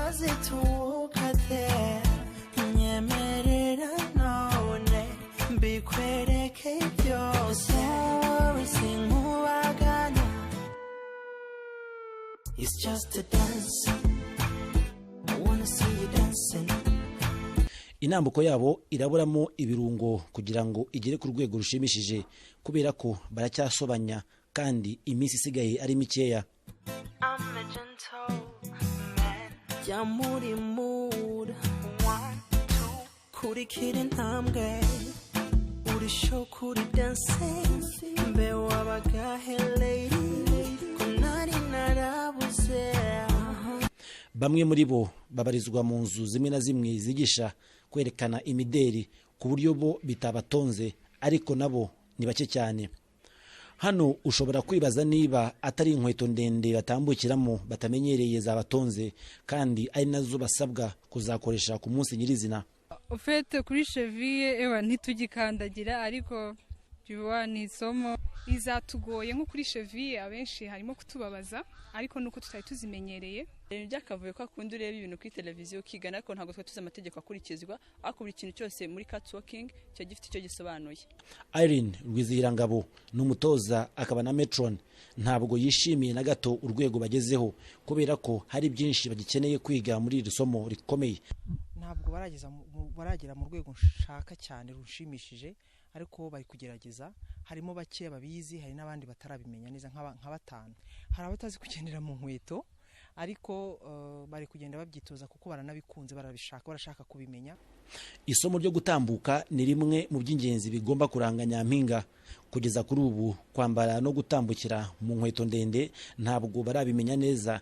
Maze tuwukate. Nyemerera none mbikwereke byose. Sorry, sinkubagana. It's just a dance. I wanna see you dancing. Intambuko yabo iraburamo ibirungo kugira ngo igere ku rwego rushimishije, kubera ko baracyasobanya kandi iminsi isigaye ari mikeya. I'm a gentleman. Jya muri mood. One, two. Kurikira intambwe. Uri show kuri dancing. Mbe wabagahe lady? Ko nari narabuze. Bamwe muri bo babarizwa mu nzu zimwe na zimwe zigisha kwerekana imideri, ku buryo bo bitabatonze, ariko nabo ni bake cyane. Hano ushobora kwibaza niba atari inkweto ndende batambukiramo batamenyereye zabatonze, kandi ari nazo basabwa kuzakoresha ku munsi nyirizina. Ufite kuri cheville, ewa, ntitugikandagira, ariko tuba ni isomo. Izatugoye nko kuri cheville, abenshi harimo kutubabaza, ariko nuko tutari tuzimenyereye. Ibintu by'akavuyo ko akunda ureba ibintu kuri televiziyo ukigana, ariko ntabwo twari tuzi amategeko akurikizwa. Ariko buri kintu cyose muri catwalking kiba gifite icyo gisobanuye. Irene Rwizihirangabo ni umutoza akaba na matron. Ntabwo yishimiye na gato urwego bagezeho, kubera ko hari byinshi bagikeneye kwiga muri iri somo rikomeye. Ntabwo baragera mu rwego nshaka cyane rushimishije, ariko bari kugerageza. Harimo bake babizi, hari n'abandi batarabimenya neza, nka batanu. Hari abatazi kugendera mu nkweto, ariko bari kugenda babyitoza kuko baranabikunze, barabishaka, barashaka kubimenya. Isomo ryo gutambuka ni rimwe mu by'ingenzi bigomba kuranga Nyampinga. Kugeza kuri ubu, kwambara no gutambukira mu nkweto ndende ntabwo barabimenya neza.